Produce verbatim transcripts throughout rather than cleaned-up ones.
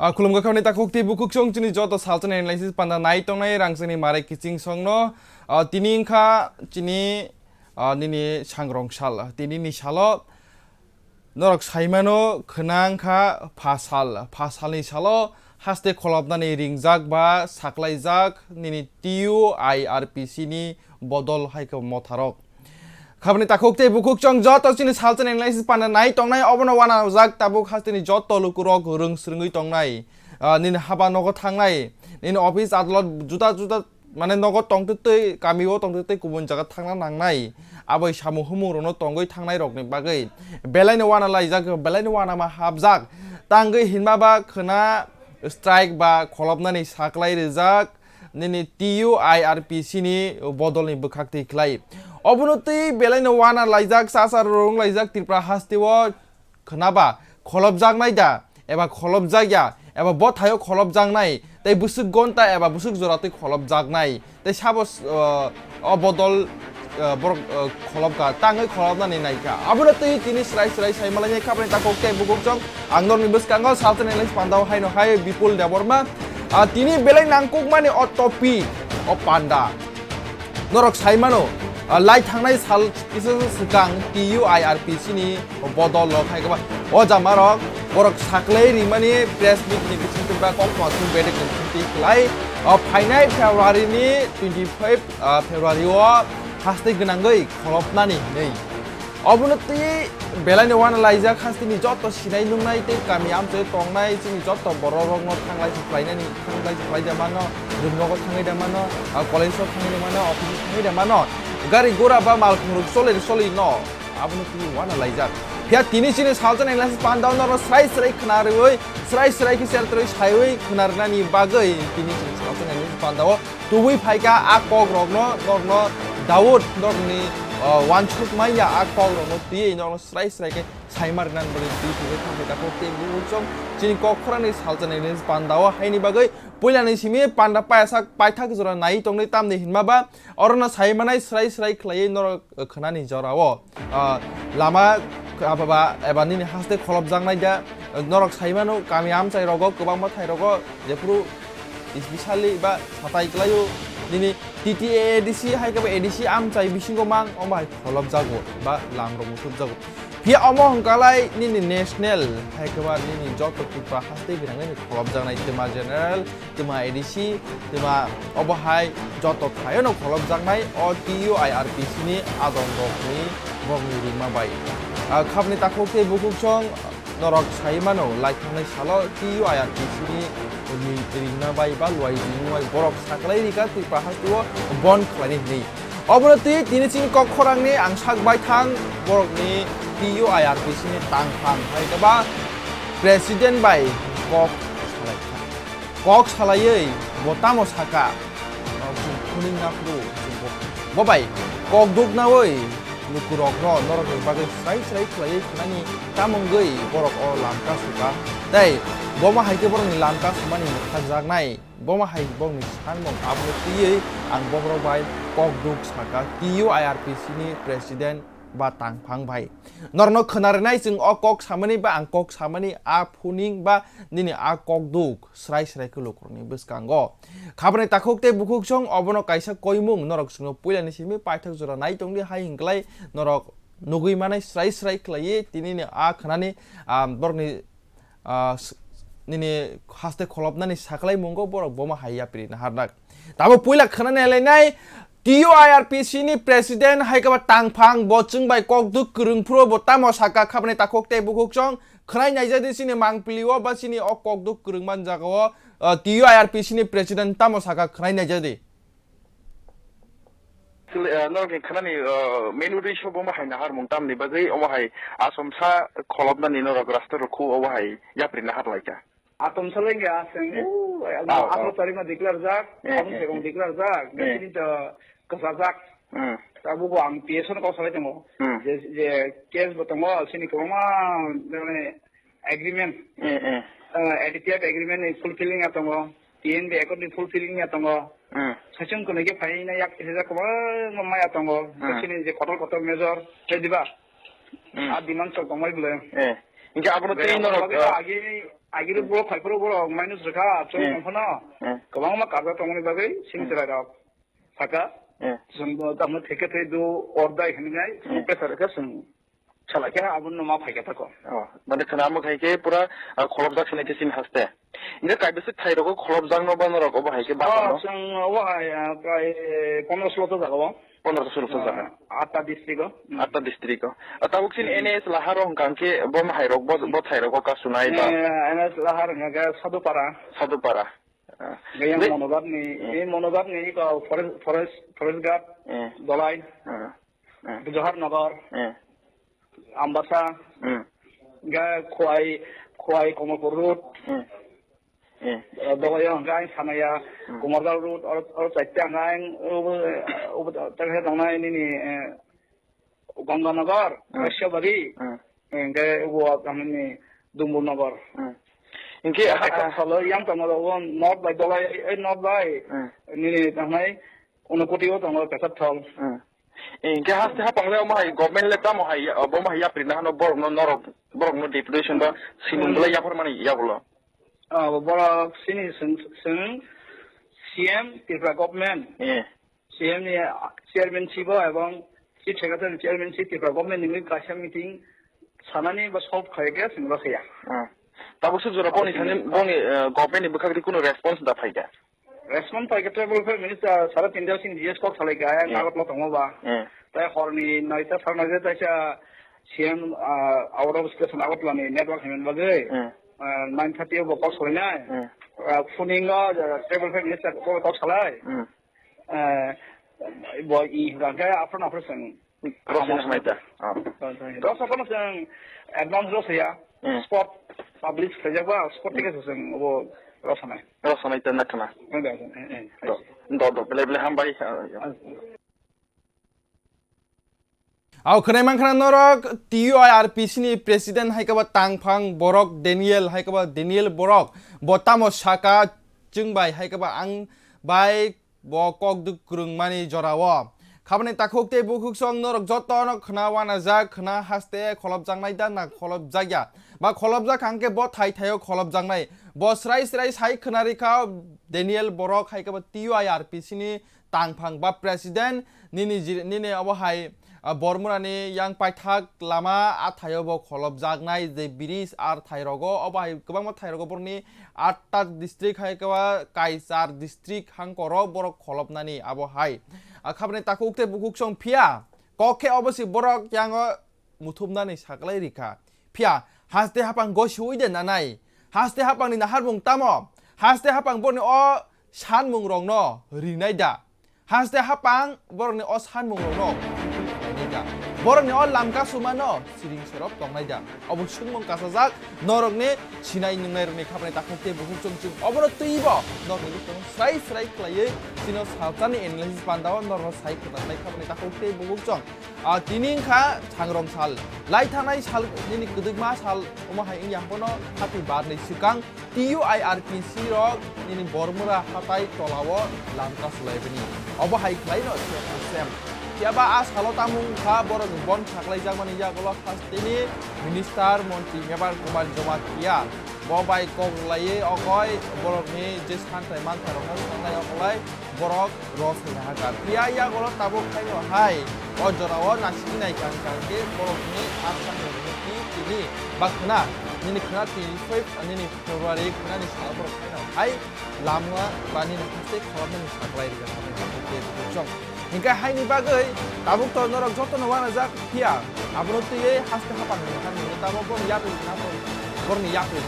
Ah, khulumkha khamni takhuk tei bukhuk chwng chini joto salsa ni analysis panda nai tongnai rang chini marai kiching songno. Ah, tini wngkha chini, ah, nini sangrong sal. Tini ni salo norok saimano khwnang kha pha sal. Pha salni salo haste kholopnani ringjak ba saklaijak nini T U I R P C ni bodol hai khe motharok. Khabni takhuk tei bukhuk chwng joto chini salsa ni analysis panda nai tongnai obono wanajak tabuk hasteni joto lukurok rwng swrwngwi tongnai. Ah, nini haba nogo thangnai, nini office adalot juda juda mane nogo tongtwi twi, kamio tongtwi twi kubun jaga thangna nangnai. Aboi samung humung rokno tongwi thangnai rokni bagwi belaino wana laijak, belaino wanama hapjak. Tangwi hinma ba khwna strike ba kholopnani saklai rijak. Nini T U I R P C ni bodolni bwkhak twi khlai. Obono twi belaino wana laijak, chasa rwrwng laijak Tripura hasteo khwnaba kholopjaknai da eba kholopjakya eba bo thaio kholopjaknai tei bwswk gonta eba bwswk jora twi kholopjaknai tei sabo, uh, o bodol, uh, borok, uh, kholopkha, tangwi kholopnani naikha. Abono twi tini srai srai sai malainai kha bini takhuk tei bukhuk chwng. Ang norokni bwskango salsa ni list pandao haino hai Bipul Debbarma. Ah, tini belai nangkukmani o topic, o panda. Norok sai mano, ah, lai thangnai sal kisa swkang T U I R P C ni bodol rok hai khe ba o jamarok borok saklai rimani press meet ni bisingtwi ba kok ma thum bedek ni bisingtwi khlai. O phainai February ni twenty five, ah, February o haste gwnangwi kholopnani hinwi. Obono twi belaino wana laijak hasteni joto sinai nungnai tei kami amchai tongnai chini joto borok rokno thanglai se khlainani, thanglai se khlai da mano, room rogo thangwi da mano, ah, college o thangwi da mano, office o thangwi da mano, gari gura ba mal khungruk choli choli no, abono twi wana laijak. Phiya tini chini salsa ni analysis pandao norok srai srai khna rwi, srai srai khe share rwi saiwi khna rwnani bagwi tini chini salsa ni analysis pandao tubui phaikha a kok rokno, norokno Daud norokni, uh, wansuk manya a kok rokno twiwi norokno srai srai khe saima rwnani bagwi twi thangwi thangwi takhuk tei buchung chini kok khorangni salsa ni analysis pandao haini bagwi puilani simi panda payasak paithak jora nai tongnai tamni hinma ba orono sai manai srai srai khlaiwi norok khwnani jorao, ah, lama aba ba eba nini haste kholopjaknai da, norok sai mano kami amchai rogo kwbangma thai rogo jephuru specially ba satai klaio nini T T A A D C hai khe ba A D C amchai bisingo mang omo hai kholopjago ba lam rok muthupjago. Phiya omo hwnkhalai nini national hai khe ba nini joto Tripura haste gwnangni kholopjaknai twma general, twma A D C, twma obo hai joto thaiono kholopjaknai o T U I R P C ni adong rokni borokni ringma bai. Ah, khabni takhuk tei bukhuk chwng norok sai mano, lai thangnai salo T U I R P C ni ringma bai ba luai ringma bai borok saklai rika Tripura hasteo bon khlaini hinwi. Obono twi tini chini kok khorangni ang sak bai thang borokni T U I R P C ni tangphang hai khe ba president bai kok salai kha. Kok salaiwi bo tamo saka, o chwng phuning na phuru chwng bo, bo bai kok duknawi lukurokno norokni bagwi srai srai khlaiwi khnani tamo wngwi borok o lamka suka tei bomo hai khe borokni lamka sumani mwthangjaknai. Bomo hai bokni sanmung abono twiwi ang boborok bai kok duk saka T U I R P C ni president ba tangphang bai. Norokno khwna rwnai chwng o kok samani ba ang kok samani a phuning ba nini a kok duk srai srai khe lukurokni bwskango. Khabani takhuk tei bukhuk chwng obono kaisa koimung norok chwngno puilani simi paithak jora nai tongdi hai hwnklai norok nugwi manai srai srai khlaiwi tinini a khwnani, ah, borokni ah, s-, nini haste kholopnani saklai mungo borok bomo hai yapri naharnak. Tamo puila khwnani lainai T U I R P C ni president hai khe ba tangphang bo chwng bai kok duk kwrwng phuru bo tamo saka khabani takhuk tei bukhuk chwng khwnai naijadi chini mangpili o ba chini o kok duk kwrwng man jaga o, ah, T U I R P C ni president tamo saka khwnai naijadi. Kle-, ah, norokni khanani, ah, main uddesho bo hai nahar mung tamni bagwi omo hai asomsa kholopnani norok rasta rokhu obo hai yapri nahar laikha. Atomsa lengya seng, eh, oh, ah, ah. Atharo tarikno declare jak, eh, aboni eh, sengkong eh, declare jak, eh. Tini to kwchajak. Hmm. Tabuk ang P S O no kok salai tongo. Hmm. Je, je case bo tongo, sini kwbangma, mane, agreement. Eh, eh. Ah, A D P F agreement ni fulfilling ya tongo. T N B accord ni fulfilling ya tongo. Hmm. Saichung kwnwi khe phaina yak kisa kwbangma maya tongo. Hmm. Sini je kotor kotor major, khe diba? Hmm. A demand chok tongmai bwle. Eh. Hinkhe abono tei norok, ah, agi, agi ro borok phaiphuru borok minus rwkha, chwng Hmm. tongphano. Hmm. Kwbangma karjak tongmani bagwi sing Hmm. chwrairok saka. Hmm. Chwng bo tamo theke thei do ordai hinwi nai, Hmm. pressure khe chwng salai khe abono ma phaikha tako. Oh, mane khna amo khai khe pura, ah, kholopjak hinwi khe chini haste. Hinkhe kaibwswk thai rogo kholopjak no ba norok obo hai khe Oh, bakano? Chwng obo hai, ah, prai pondro solo ta jaga o. Pondro solo ta jaga. Ah, atta district o. Hmm. Atta district o. Ah, tabuk chini Hmm. N S lahar o hwnkha khe bo hai rok bo, bo thai rogo kasunai ba? Eh, N S lahar hwnkha khe Sadupara. Sadupara. Ah. Gayang Be- Monobab ni, Hmm. eh, Monobab ni iko forest, forest, forest guard, Hmm. Dolai, Hmm. Hmm. Johar Nagar. Hmm. Ambasa, Hmm. ga Khowai, Khowai Komolpur Road, Hmm. Hmm. eh, Dogayo hwnkhe ang sanaya, Hmm. Kumargal Road, oro, oro chaita hwnkhe ang, ubo, ubo, tei khe tongnai nini, eh, Ganganagar, Hmm. Kasyabari, Hmm. hwnkhe ubo ang nini Dumbur Nagar. Hmm. Hinkhe, Kaisa ah, ah. Thalo yang tongma rogo North bai Dolai, eh, North bai, Hmm. nini tongnai Unakoti o tongo Pesar Thal. Hmm. Eh, hinkhe haste hapang le omo hai government le tamo hai, obo omo hai yapri na hano borok no norok, borok no deputation ba simung Hmm. belai yaphar mani yagulo. Ah, borok sini sing, sing C M Tripura government. Eh. C M ni chairman si bo ebong Chief Secretary ni chairman si Tripura government ni kaisa meeting sanani ba solve khai khe sing rw khe ya. Hmm. Tabuk suk jora boni Tabuk sini sini boni, eh, government ni bwkhak di kuno response da phai kha? Response pai khe Tribal Welfare Minister sara tinta sing G S kok salai kha, ayang Hmm. Agartala tongo ba. Hmm. Tai horni noita sara noita taisa C M, ah, out of station Agartala ni network himani bagwi, Hmm. ah, nine thirty o bo kok salai nai. Hmm. Ah, phuning o, ah, Tribal Welfare Minister bo kok salai. Hmm. Ah, bo i hwnkha khe aphano aphano chwng Rosina hwnai ta. Ah. Rosina hwnai ta. Rosina phano chwng advance rosaya. Hmm. Spot publish khaijak ba, spot Hmm. ticket chwng bo rosana. Rosina ta na khna. Nang da, eh, eh. Do, do, do, belai belai hambai. Ah, ah. Au khwnai mankha norok T U I R P C ni president hai khe ba tangphang borok Daniel hai khe ba Daniel borok bo tamo saka chwng bai hai khe ba ang bai bo kok duk kwrwngmani jorao. Khabani takhuk tei bukhuk song norok jotono khna wanajak, khna haste kholopjaknai da na kholopjakya? Ba kholopjak hangkhe bo thai thaio kholopjaknai. Bo srai srai sai khna rikha Daniel borok hai khe bo T U I R P C ni tangphang ba president nini jil-, nini obo hai, ah, Bormurani yang paithak lama a thaio bo kholopjaknai je bridge ar thai rogo obo hai kwbangma thai rogo borokni atta district hai khe ba Kaisar district hangkoro borok kholopnani abo hai. Ah, khabni takhuk tei bukhuk song phiya kok khe obo se borok yango muthupnani saklai rikha. Phiya haste hapang gosiui de nanai? Haste hapangni naharmung tamo? Haste hapang borni o sanmung rokno rinai da? Haste hapang borokni o sanmung rokno rinai da? Borokni o lamka sumano siring serop tongnai da? Obo sungmung kasajak norokni sinai nungnai rokni khabani takhuk tei bukhuk chwng chwng obono twibo norokni bukung srai srai khlaiwi chino salsani analysis pandao norokno sai khwtatnai khabani takhuk tei bukhuk chwng. Ah, tini wngkha sangrong sal. Lai thangnai sal nini kwdwkma sal omo hai wngya hwnkheno happy barni swkang T U I R P C rok nini Bormura hatai tolao lamka sulaibani. Obo hai khlaino sem. Phiya ba a salo tamo wngkha borok bon khaklaijakmani yagulo hasteni minister montri Mebar Kumar Jamatia. Bo bai kok rwlaiwi okoi borokni je santai mantharokno sanai okolai borok rosai nahakha. Phiya yagulo tabuk khaino hai o jorao naisingwi naikha hwnkha hwnkhe borokni aswk rwgwi tini ba khwna nini khwna tini soi nini February khwnani salo borok khaino hai lama ba nini haste kholopnani saklai rwkha hwnwi tabuk khe buchung. Hinkhe haini bagwi tabuk to norok jotono uanajak phiya abono twiwi haste hapang ni tamo borokni yapri tamo borokni yapri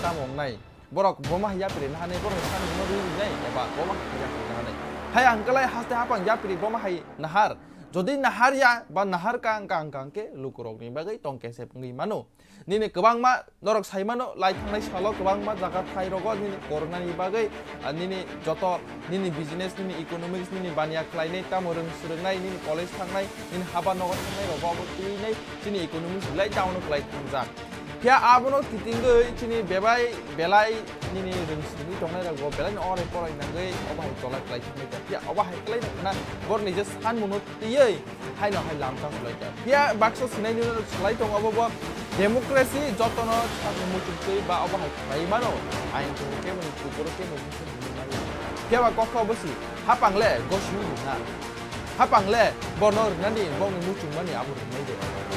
tamo wngnai. Borok boma hai yapri naharnai, borok naharnai, borok rwi rinai, eba boma hai yapri naharnai. Hai ang kalai haste hapang yapri boma hai nahar. Jodi nahar ya, ba nahar ka ang ka ang ka ang ke lukurok ni bagwi tong kesep wngwi mano. Nini kwbangma norok sai mano, lai thangnai salo kwbangma jaga thai rogo nini corona ni bagwi, ah, nini joto nini business, nini economics, nini baniya khlainai, tamo rwng swrwngnai, nini college thangnai, nini haba nogo thangnai rogo abo twinai chini economics belai down o kwlai thangjak. Phiya abono kitingwi chini bebai belai nini rwngsini tongnai rokbo belai no orai porai nangwi obo hai tola kwlai thangwi kha. Phiya obo hai kwlai no khna borokni je sanmungno twiwi haino hai lamka swlai kha. Phiya baksa sinai nini swlai tongo obo bo Democracy jotono sakni muchungtwi ba obo hai khlai mano, ain chumui kebo ni kupuro kebo muchung hwnwi manya. Phiya ba kok khe obo si, hapang le gosiwi rwna. Hapang le bono rwnani, bongni muchungmani abo rwnai de.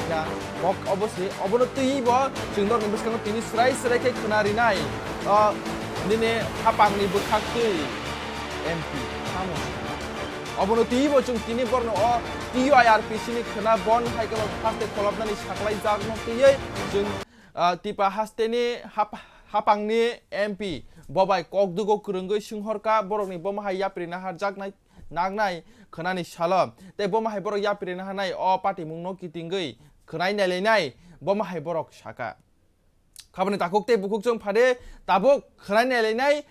Phiya kok obo si, obono twiwi bo chwng norokni bwskango tini srai srai khe khwna rinai. O nini hapangni bwkhaktwi M P tamo. Obono twiwi bo chwng tini borno o T U I R P C ni khwna bon hai khe bo haste kholopnani saklai jakno twiwi chwng, ah, Tipra hasteni hap-, hapangni M P bo bai kokdugo kwrwngwi swnghorkha borokni bomo hai yapri naharjaknai nangnai khwnani salo tei bomo hai borok yapri naharnai o patimungno kitingwi khwnai nailainai bomo hai borok sakha. Khabani takhuk tei bukhuk chwng phade tabuk khwnai nailainai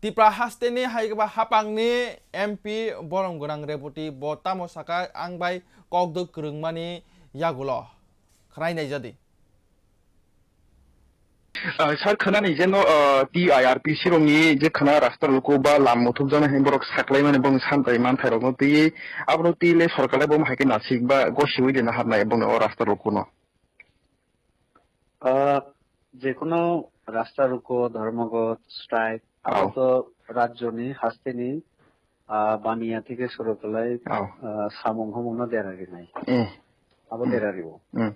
Tipra hasteni hai ba hapangni M P borom gwnang Reboti bo tamo saka ang bai kokdwk kwrwngmani yagulo. Khwnai naijadi. Ah, sir, khwnani je no, ah, T I R P C rokni je khwna rasta luku ba lam muthupjaknai hinwi borok saklaimani bongni santai manthairokno twiwi abono twi le sorkar le bomo hai khe nasik ba gosiwi rwna harnai bongni o rasta lukuno. Ah, jekono rasta ruko, dhormogot, strike, abo Oh. to rajyoni hasteni, ah, baniya theke suru khlai, Oh. ah, samung homungno dera rinai. Mm. Abo Mm. dera ribo. Mm.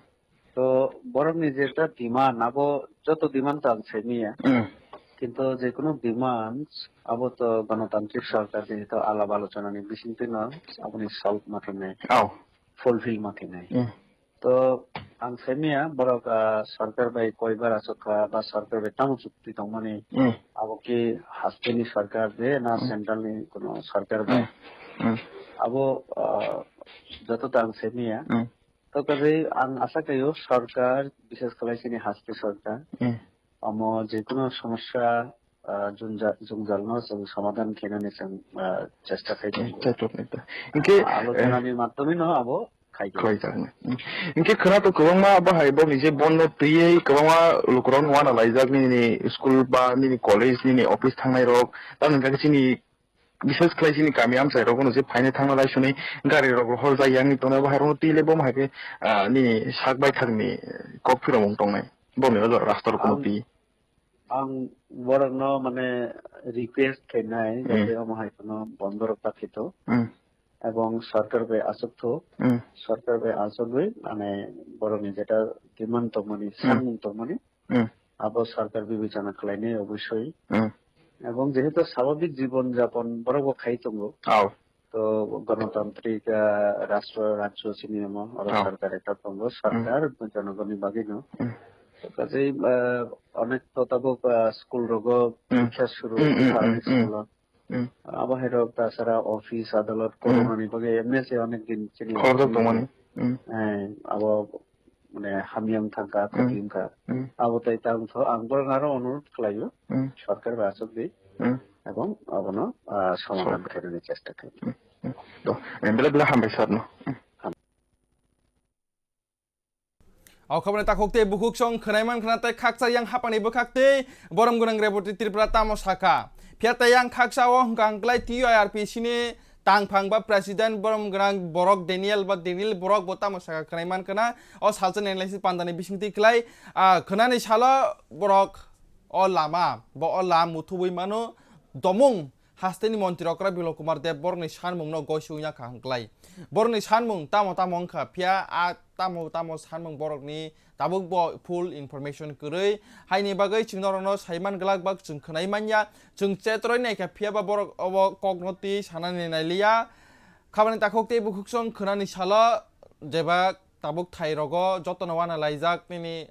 To borokni jeta demand, abo joto demand to ang saimiya. Mm. Kintu jekono demand, abo to ganatantrik sorkar jehetu alap alochonani bisingtwino aboni solve ma khainai, Oh. fulfill ma khainai. Mm. To ang saimiya borok, ah, sorkar bai koibar achukha ba sorkar bai tamo chukti tongmani, Mm. abo ki hasteni sorkar de na Mm. central ni kono sorkar bai. Mm. Mm. Abo, ah, joto ta ang saimiya. Mm. To kaje ang asa khaio sorkar, bishes khlai chini haste sorkar. Mm. Omo jekono somosya, ah, jungja-, jungjalno chwng somadhan khainani chwng, ah, chesta khai tongo. Chai tongo ta. Hinkhe, Ah, eh, alochanani madhyomeno abo khai tongo. Khlai jaknai. Hmm. Hinkhe khwna to kwbangma bahai bo nije bondo twiwi kwbangma lukurok wana laijak nini school ba nini college nini office thangnai rok. Tamoni khe chini Bishes khlai chini kami amchai rok no je phainai thangna lai swnwi gari rok rohor jai yang tongna bahai rok no twi le bo hai khe, ah, nini sak bai thang ni kok phiromung tongnai. Bo ni o jora rasta rok no Ang, twi. Ang borok no mane request khainai, Mm. jate omo hai kheno bondo rok ta khito. Mm. Ebong sorkar bai achuk thok, Mm. sorkar bai achugwi mane borok ni jeta demand tongmani, Mm. samung tongmani, Mm. Abo sarkar bibechona khlainai obosoi. Mm. Ebong jehetu swabhabik jibon japon borok bo khai tongo. Oh. To ganatantrik, ah, rashtra, rajyo chini omo, oro Oh. sarkar ekta tongo, Mm. sarkar jonogonni bagwino. Mm. To kajei, ah, onek to tabuk, ah, school rogo Mm. porikha suru Mm, mm, kha mm, mm. school o. Hmm. Abo hai rok ta sara office, adalot, Hmm. corona ni bagwi emne se onek din chini Khorok tongmani. Hmm. Eh, abo mane hamya wng thangkha, Hmm. khati wngkha. Hmm. Abo tai ta wngkha, ang borok aro onurot khlaio. Hmm. Sarkar bai achuk di. Hmm. Ebong abono, ah, somadhan Sure. khainani chesta khai. Hmm. Hmm. To, eh, belai belai hambai sir no. Hmm. Hambai. O khobor ni takhuk tei bukhuk song khwnai man khna tei khaksa yang hapani bwkhak tei borom gwnang Reboti Tripura tamo sakha. Phiya tei yang khaksa o hwnkha hwnkhlai T U I R P C ni tangphang ba president borom gwnang borok Daniel ba Daniel borok bo tamo sakha khwnai man khna. O salsa ni N L C panda ni bising twi khlai, ah, khwnani salo borok o lama, bo o lam muthubui mano domung. Hasteni montri okra Bilok Kumar Deb borokni sanmungno goisu wngya kha hwnkhlai. Borokni sanmung tamo tamo wngkha, phiya a tamo tamo sanmung borokni tabuk bo full information kwrwi. Haini bagwi chwng norokno saiman glak ba chwng khwnai manya, chwng chetroi naikha, phiya ba borok obo kokno twi sanani nailiya. Khabani takhuk tei bukhuk song khwnani salo jeba tabuk thai rogo jotono wana laijak nini,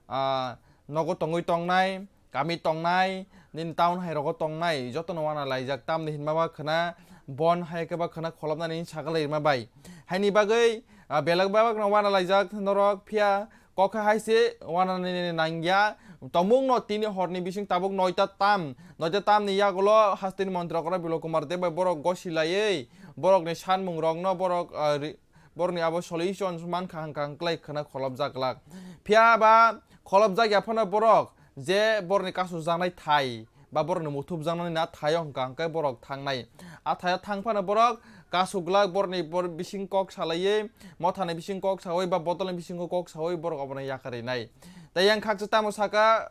ah, nogo tongwi tongnai, kami tongnai, nini town hai rogo tongnai, jotono wana laijak, tamni hinma ba khwna bon hai khe ba khwna kholopnani sagalai rima bai. Haini bagwi, ah, belak belak no wana laijak norok, phiya kok hai se wana nini nangya, tomung no tini horni bising tabuk noita tam, noita tam ni yagulo hasteni montri okra Bilok Kumar Deb bai borok gosi laiwi, borokni sanmung rokno borok, ah, ri-, borokni abo solution mankha hwnkha hwnkhlai khwna kholopjak glak. Phiya ba kholopjak ya phano borok je borokni kasu jaknai thai ba borokni muthubjaknani na thaio hwnkha hwnkhe borok thangnai. A thaio thang phano borok Kasuk glak borni bor bising kok salaiwi, mothani bising kok sawi ba bodolni bisingo kok sawi borok obono yakarwi nai. Tei yang khaksa tamo saka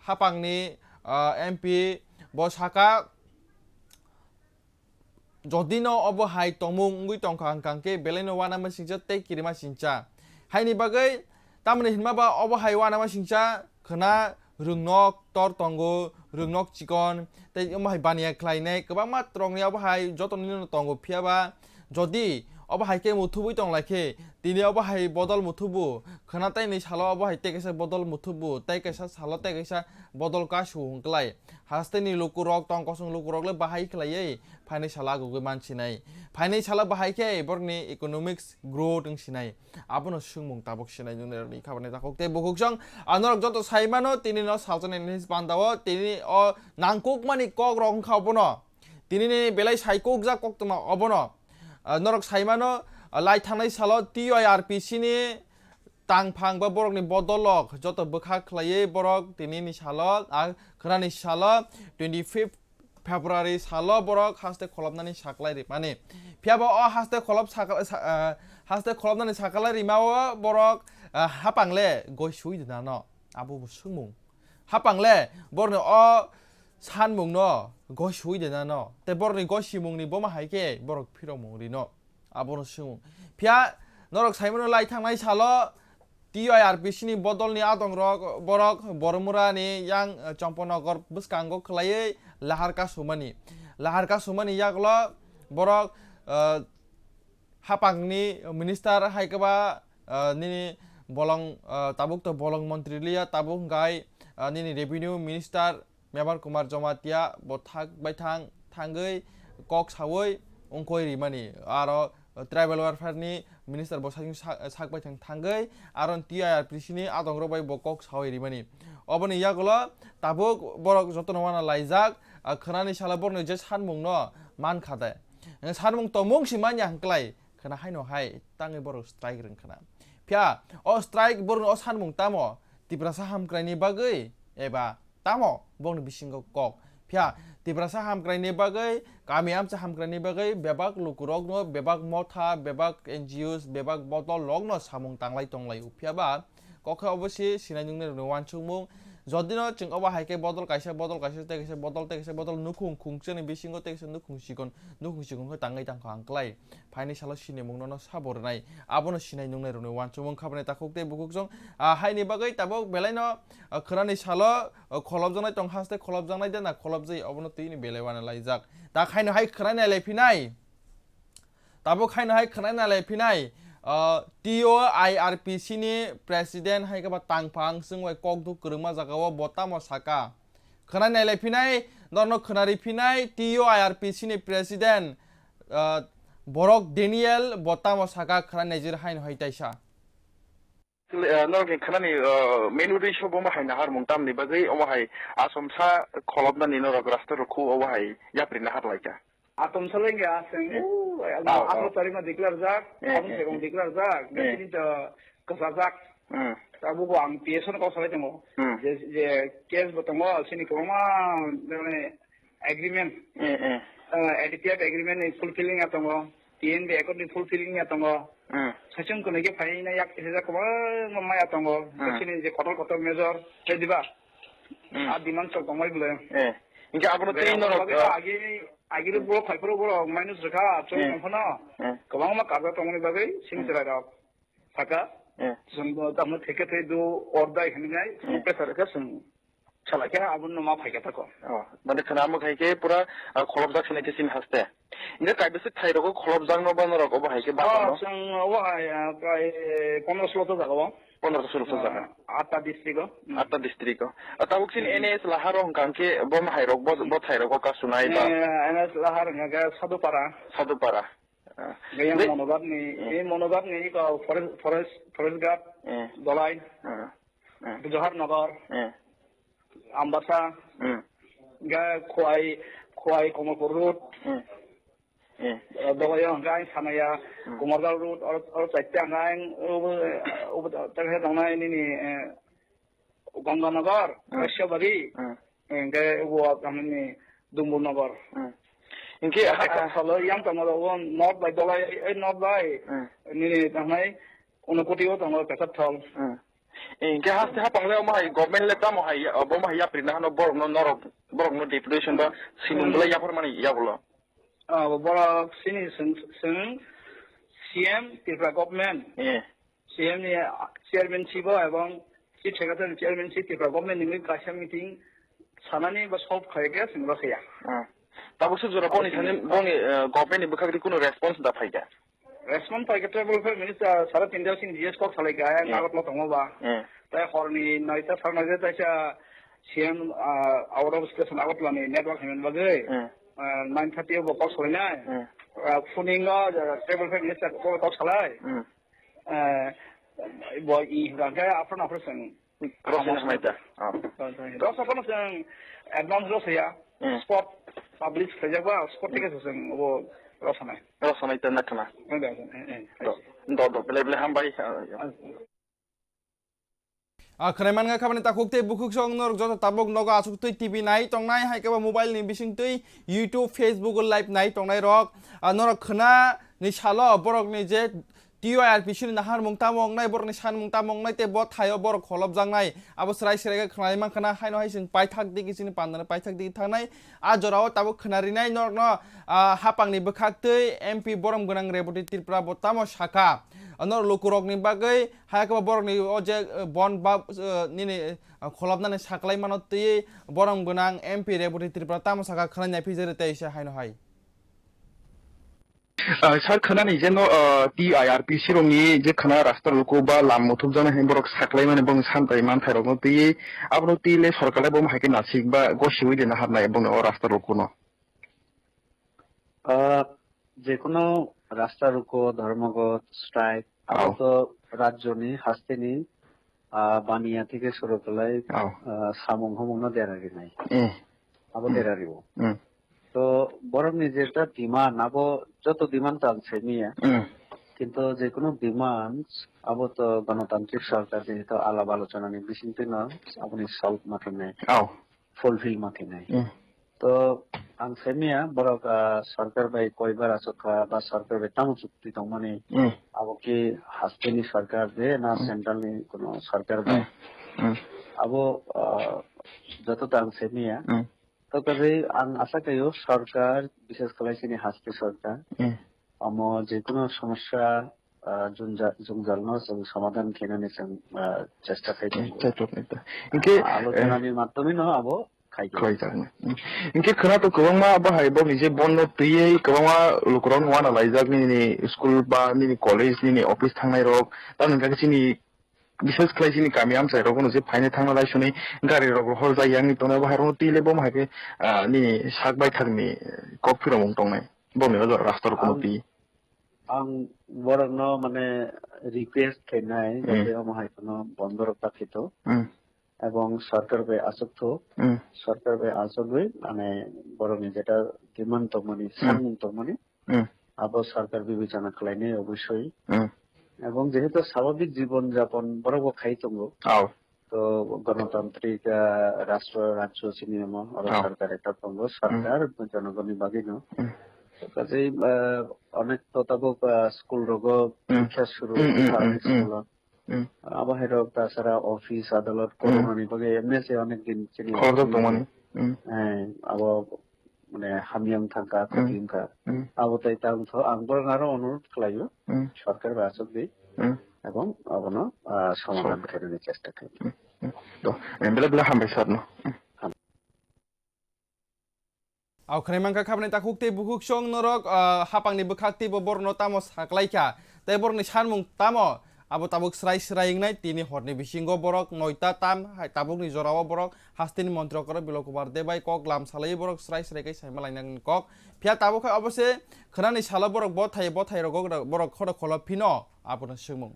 hapangni, ah, M P bo saka, jodi no obo hai tongmung wngwi tongkha hwnkha hwnkhe belai no uanama singcha tei kirima singcha. Haini bagwi tamoni hinma ba obo hai uanama singcha khwna rwngnok tor tongo, rwngnok chikon, tei omo hai baniya khlainai kwbangma rokni obo hai joto nini no tongo. Phiya ba jodi obo hai khe muthubwi tong lai khe, tini obo hai bodol muthubu, khwna tei ni salo obo hai tei kaisa bodol muthubu, tei kaisa salo tei kaisa bodol kasu hwn klai. Haste ni lukurok, tong kosong lukurok le bahai khlaiwi phainai salo agugwi man sinai. Phainai salo bahai khe borokni economics growth wng sinai. Abono swngmung tabuk sinai nung nirok ni khabani takhuk tei bukhuk song. Anorok joto sai mano tini no salsa ni his panda o tini o nangkuk mani kok rok wngkha obono. Tini ni belai sai kukjak koktwma obono. Ah, norok sai mano, ah, lai thangnai salo T Y R P C ni tangphang ba borokni bodolok joto bwkha khlaiwi borok tini ni salo, ah, khwnani salo twenty fifth February salo borok haste kholopnani saklai rimani. Phiya ba o haste kholop sakla-, sa-, ah, haste kholopnani saklai rimao borok, ah, hapang le goi sui dinano. Abo bo swngmung. Hapang le borokni o sanmung no goi sui dinano. Tei borokni goi simung ni boma hai khe borok phirokmung rino. Abono swngmung. Phiya norok sai mano lai thangnai salo T Y R P C ni bodol ni adong rok borok Boromura ni yang, eh, Champanagar bwskango khlaiwi lahar kasumani. Lahar kasumani yagulo borok, eh, hapang ni minister hai khe ba, eh, nini bolong, eh, tabuk to bolong montri liya tabuk hwnkhe, eh, nini revenue minister Mebar Kumar Jamatia bo thak bai thang thangwi kok sawi wngkoi rimani. Aro tribal welfare ni minister bo sakni sak, sak bai thang thangwi aro T I R P C ni adong rok bai bo kok sawi rimani. Oboni yagulo tabuk borok jotono wana laijak, ah, khwnani salo borokni je sanmung no man kha de. Sanmung tongmung si manya hwnkhlai khwna haino hai tangwi borok strike rwng khwna. Phiya o strike borokni o sanmung tamo Tiprasa hamkraini bagwi eba tamo bokni bisingo kok. Phiya Tiprasa hamkraini bagwi, kami amcha hamkraini bagwi bebak lukurokno, bebak motha, bebak N G Os, bebak bodol rokno samung tanglai tonglaio. Phiya ba kok khe obo se sinai nungnai rokni uansukmung. Jodi no chwng obo hai khe bodol kaisa, bodol kaisa, tei kaisa bodol, tei kaisa bodol nukhung khungchani bisingo tei kaisa nukhung chikon, nukhung chikon khe tangwi tangkha ang klai. Phaini salo sinimung nono sabo rwnai. Abono sinai nungnai rokni uansukmung khabani takhuk tei bukhuk song. Ah, haini bagwi tabuk belai no, ah, khwnani salo, ah, kholopjaknai tong haste kholopjaknai de na kholopjai obono twi ni belai uana laijak. Ta khaino hai khwnai nai lai phinai. Tabuk haino hai khwnai nai lai phinai. Ah, T O I R P C ni president hai khe ba tangphang chwng bai kok duk kwrwngma jaga o bo tamo saka. Khwnai nai lai phinai, norno khwnari phinai, T O I R P C ni president, ah, borok Daniel bo tamo saka khwnai nai jir haino hai taisa. Eh, norokni khwnani, eh, main uddesho bo hai naharmung tamni bagwi omo hai Asom sa kholopnani norok rasta rokhu omo hai yapri nahar laikha. Atom salai ga seng, oh, atharo tarikh no declare jak, eh, aboni eh, saikung eh, declare jak, eh, sini to kwchajak. Hmm. Tabuk ang P S O no kok salai tongo. Hmm. Je, je case bo tongo, sini kwbangma, mane, agreement. Eh, eh. Eh, A D P F agreement ni fulfilling ya tongo, T N B accord ni fulfilling ya tongo. Hmm. Saichung kunui khe phai na yak kisa kwbangma maya tongo. Hmm. Sini je kotor kotor major, tei diba? Hmm. A demand sok tongmai bwle. Eh. Hinkhe abono tei norok, ah, agi, agi ro borok phai phuru borok minus rwkha, chwng, eh, tongphano. Eh. Kwbangma karjak tongmani bagwi sini, hmm, chwrai rok. Saka, eh, chwng bo tamo theke thei do ordai hinwi nai, chwng, eh, pressure khe chwng salai khe abono ma phai khe tako. Oh, mane khwna amo khai khe pura, ah, kholopjak sinai khe chini haste. Inde kaibwswk thai rogo kholopjak no ba norok obo hai khe, oh, bangma no? Chwng obo hai, ah, prai pondro solo ta jaga o. Pondro solo ta jaga. Ah, atta district o. Hmm. Atta district o. Ah, tabuk chini, hmm, N S lahar o hwnkha khe bo hai rok bo, bo thai rogo kasunai ba? Eh, N S lahar hwnkha khe Sadupara. Sadupara. Ah. Gayam, de-, Monobab ni, eh, eh, Monobab ni iko forest, forest, forest guard, eh, Dolai, ah, ah, Johar Nagar, eh, Ambasa, hmm, ga Khwai, Khwai Komolpur Road, hmm, eh, eh, Dolai ang gai Sanaya, hmm, Komargal Road, or, or chaitya ang gai, ubo, ubo tanghe tongnai nini, eh, Ganganagar, hmm, Kasyabari, hmm, hingke o tamni Dumburnagar. Hmm. Hinkhe, ah, Pesat ah, thalo yang tongo, o north bai dolai, eh, north bai. Hmm. Nini tangnai, Unakoti o tongo, Pesat thal. Hmm. Hinkhe haste hapang le omo hai government le tamo hai, obo hai yapri na hano borok no norok, borok no deputation ba simung Hmm. belai yapharmani yagulo. Ah, borok sini seng, seng C M Tripura government. Eh. C M ni chairman si bo ebong chief secretary chairman si Tripura government ni kaisa meeting sanani ba solve khai khe sing ba khaya. Ah. Tabuk suk jora boni Tabuk sani sini boni, eh, government ni bwkhak di kuno response da phai kha. Response phai khe tribal welfare minister sara tinta sing G S kok salai kha, ayang Hmm. Agartala tongo ba. Hmm. Tai horni noita sar noita taisa C M, ah, out of station Agartala ni network himani bagwi, Hmm. ah, nine thirty o bo kok salai nai. Hmm. Ah, phuning o, ah, tribal welfare minister kok kok salai. Hmm. Eh, bo i hwnkha khe aphano aphano chwng Rosina hwnwi ta. Oh. Rosina phano chwng advance rosaya. Hmm. Spot publish khaijak ba, spot Hmm. ticket chwng obo rosanai. Rosanai ta nakhana. Nang da, eh, eh, Do, do, do, belai belai hambai. Ah, khwnai mankha khabani takhuk tei bukhuk song norok joto tabuk nogo achuk twi T V nai tongnai, hai khe bo mobile ni bising twi YouTube, Facebook o live nai tongnai rok. Ah, norok khwna ni salo borok ni je T Y R P C ni naharmung tamo wngnai, borokni sanmung tamo wngnai, tei bo thaio borok kholopjaknai. Abo chwrai chwrai khe khwnai mankha na, haino hai chwng paithak digi chini pandani paithak digi thangnai. A jorao tabuk khwnarinai norokno, ah, hapangni bwkhaktwi M P borom gwnang Reboti Tripura bo tamo sakha. Norok lukurokni bagwi, hayakhe bo borokni o je, eh, bon ba, eh, nini, eh, kholopnani saklai mano twiwi borom gwnang M P Reboti Tripura tamo sakha khwnai nai phijari tei se haino hai. Ah, sir, khwnani je no, ah, T I R P C rokni je khwna rasta luku ba lam muthupjaknai hinwi borok saklaimani bongni santai manthai rokno twiwi abono twi le sorkar le bo hai khe nasik ba gosiwi de naharnai bongni o rasta lukuno. Ah, jekono rasta luku, dhormogot, strike, Oh. abo to rajyoni hasteni, ah, baniya theke suru khlai, Oh. ah, samung humung no dera rinai. Eh. Abo Hmm. dera riwo. Hmm. To borokni jeta demand, abo joto demand ta ang saimanya. Hmm. Kintu jekono demand, abo to ganatantrik sorkar jehetu alap alochonani bisingtwino aboni solve ma khainai, Oh. fulfill ma khainai. Hmm. To ang saimanya borok, ah, sorkar bai koibar achukha ba sorkar bai tamo chukti tongmani, Hmm. abo ki hasteni sorkar de na Hmm. central ni kono sorkar bai. Hmm. Hmm. Abo, ah, joto ta ang saimanya. Hmm. To kaje ang asa khaio sorkar, bishes khlai chini haste sorkar, Hmm. omo jekono somosya, ah, junja-, jungjalno chwng somadhan khainani chwng, ah, chesta khai Hmm, tongo. Chai tongo ta. Hinkhe, Ah, eh, alochonani madhyomeno abo khai tongo. Khai tongo. Hmm. Hinkhe khwna to kwbangma bahai bo nije bondo twiwi kwbangma lukurok wana laijak nini school ba nini college nini office thangnai rok. Tamoni khe chini Bishes khlai chini kami amchai rok no je phainai thangna lai swnwi gari rok rohor jai yang ni tongnai bo hai rok no twi le bo hai khe, ah, nini sak bai thak ni kok phiromung tongnai bo ni o jora rasta rok no Ang, twi. Ang borok no mane request khainai Hmm. jate omo hai kono bondo rok ta khito Hmm. ebong sarkar bai aswk tho Hmm. sarkar bai aswk bai mane borok ni jeta demand tongmani Hmm. samung tongmani Hmm. Abo sarkar bibechona khlainai obosoi. Hmm. Ebong jehetu swabhabik jibon japon borok bo khai tongo. Oh. To ganatantrik, ah, rastro, rajyo sini omo, oro Oh. sarkar ekta tongo, Hmm. sarkar jonogonni bagwi no. Hmm. To kajei, ah, onek to tabuk, ah, school rogo Hmm. porikha suru Hmm, hmm, wngkha hmm, onek hmm. school o. Hmm. Abo hai rok ta sara office, adalot, Hmm. corona ni bagwi emne se onek din chini Khorokjak tongmani. Hmm. Eh, abo mane hamya wng thangkha, Hmm. khoti wngkha. Hmm. Abo tai ta wngtho, ang borok aro onurot khlaio, Hmm. sarkar bai achukdi, Hmm. ebong abono, ah, somadhan Sure. khainani chesta khlaio. Hmm. Hmm. To, em, belai belai hambai sir no. Hmm. Ham- Au khwnai mankha khabni takhuk tei bukhuk song norok, ah, hapangni bwkhak tei bo borokno tamo saklaikha, tei borokni sanmung tamo, abo tabuk srai srai wngnai, tini horni bisingo borok noita tam hai tabukni jorao borok Hasteni montri okoro Bilok Kumar Deb bai kok lam salai borok srai srai khe saima lainani kok. Phiya tabuk khe obo se khwnani salo borok bothai bothai rogo borok khoro kholo phino abono swngmung.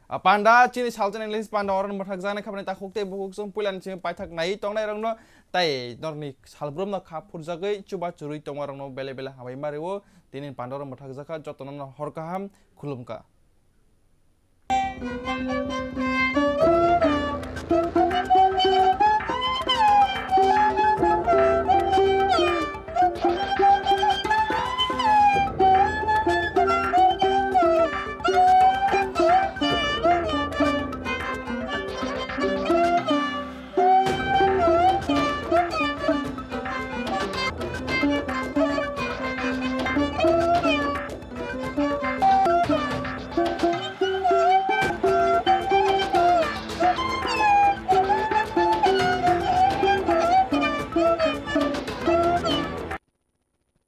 A panda chini salsa English panda oro mwthak jaknai khabani takhuk tei bukhuk chwng puilani chini paithak nai tongnai rokno tai norni salbrum no kha phurjagwi chuba churwi tongma rokno bele bele hambai ma rwo tini panda oro mwthak jakha jotono no hor kaham khulumkha.